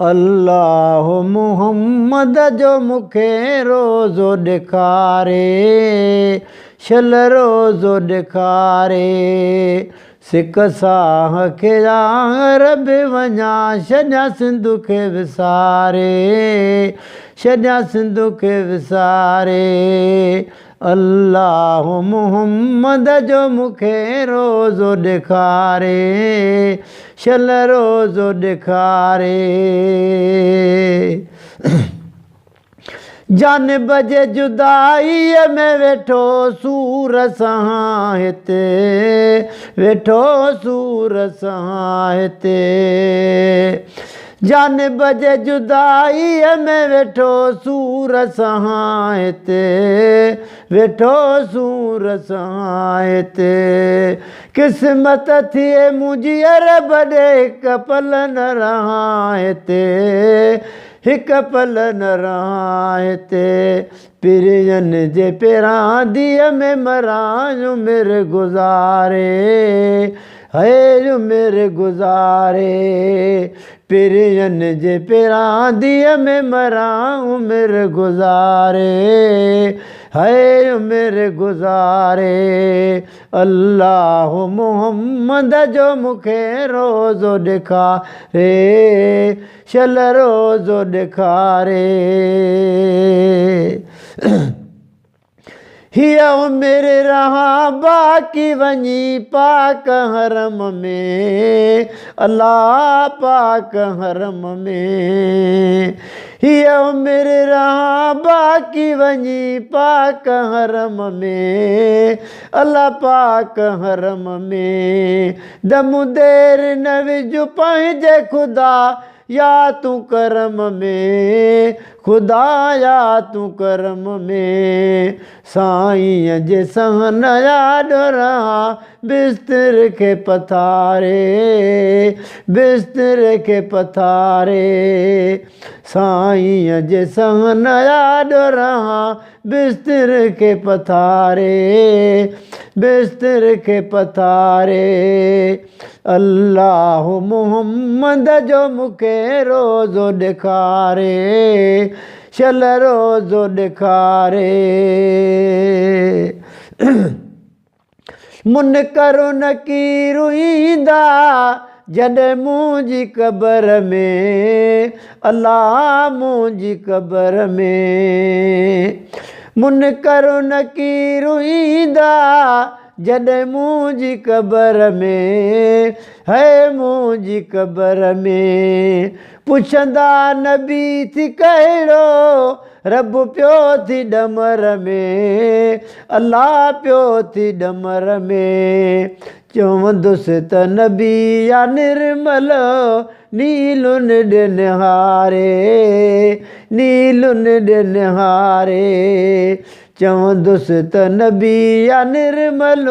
الله محمد جو مون کي روزو ڏيکاري، شل روزو ڏيکاري. سڪ ساهه کي عرب وڃان، ڇڏيان سنڌ کي وساري، ڇڏيان سنڌ کي وساري. الله محمد جو مون کي روزو ڏيکاري، شل روزو ڏيکاري. جانب جي جدائيء ۾ ويٺو سور سهان هتي، ويٺو سور سهان هتي. جانب جي جدائيء ۾ ويٺو سور سهان هتي، ويٺو سور سهان هتي. قسمت ٿئي منهنجي عرب ڏي هڪ پل نه رهان هتي، هڪ پل نه رهان هتي. پرين جي پيرانديء ۾ مران عمر گذاري، هي عمر گذاري. پرين جي پيرانديء ۾ مران عمر گذاري، هي عمر گذاري. الله محمد جو مون کي روزو ڏيکاري، شل روزو ڏيکاري. هيء عمر رهان باقي وڃي پاڪ حرم ۾، الله پاڪ حرم ۾. هيء عمر رهان باقي وڃي پاڪ حرم ۾، الله پاڪ حرم ۾. دم دير نه وجهه پنهنجي خدا يا تون ڪرم ۾، خدا يا تون ڪرم ۾. سائينء جي سهن آڏو رهان بستر کي پٿاري، بستر کي پٿاري. سائينء جي سهن آڏو رهان بستر کي پٿاري، بستر کي پٿاري. الله محمد جو مون کي روزو ڏيکاري، شل روزو ڏيکاري. منڪر نڪير ايندا جڏهن منهنجي قبر ۾، الله منهنجي قبر ۾. منڪر نڪير ايندا جڏهن منهنجي قبر ۾، هي منهنجي قبر ۾. پڇندا نبي ٿي ڪهڙو رب پيو ٿي ڏمر ۾، الله پيو ٿي ڏمر ۾. چوندس ته نبي يا نرمل نيلن ڏي نهاري، نيلن ڏي نهاري. چوندس ته نبي يا نرمل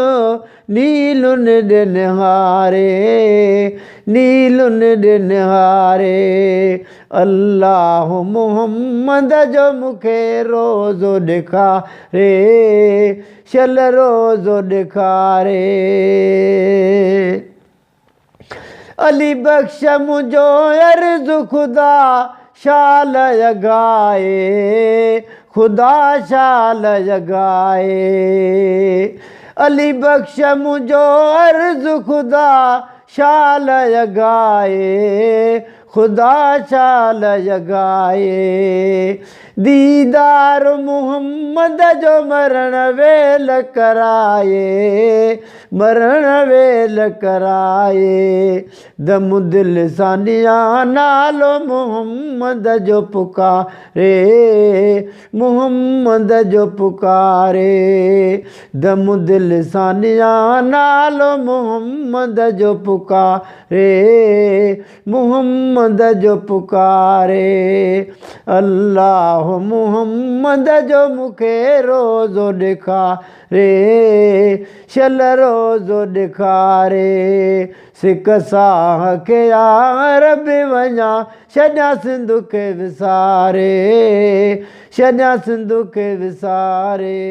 نيلن ڏي نهاري، نيلن ڏي نهاري. الله محمد جو مون کي روزو ڏيکاري، شل روزو ڏيکاري. علي بخش منهنجو عرض خدا شال اگهائي، خدا شال اگهائي. علي بخش منهنجو عرض خدا شال اگهائي، خدا شال اگهائي. ديدار محمد جو مرڻ ويل ڪرائي، مرڻ ويل ڪرائي. دم دل سانيان نالو محمد جو پڪاري، محمد جو پڪاري. دم دل سانيان نالو محمد جو پڪاري، محمد جو پڪاري. الله محمد جو مون کي روزو ڏيکاري، شل روزو ڏيکاري. سڪ ساهه کي عرب وڃان، ڇڏيان سنڌ کي وساري، ڇڏيان سنڌ کي وساري.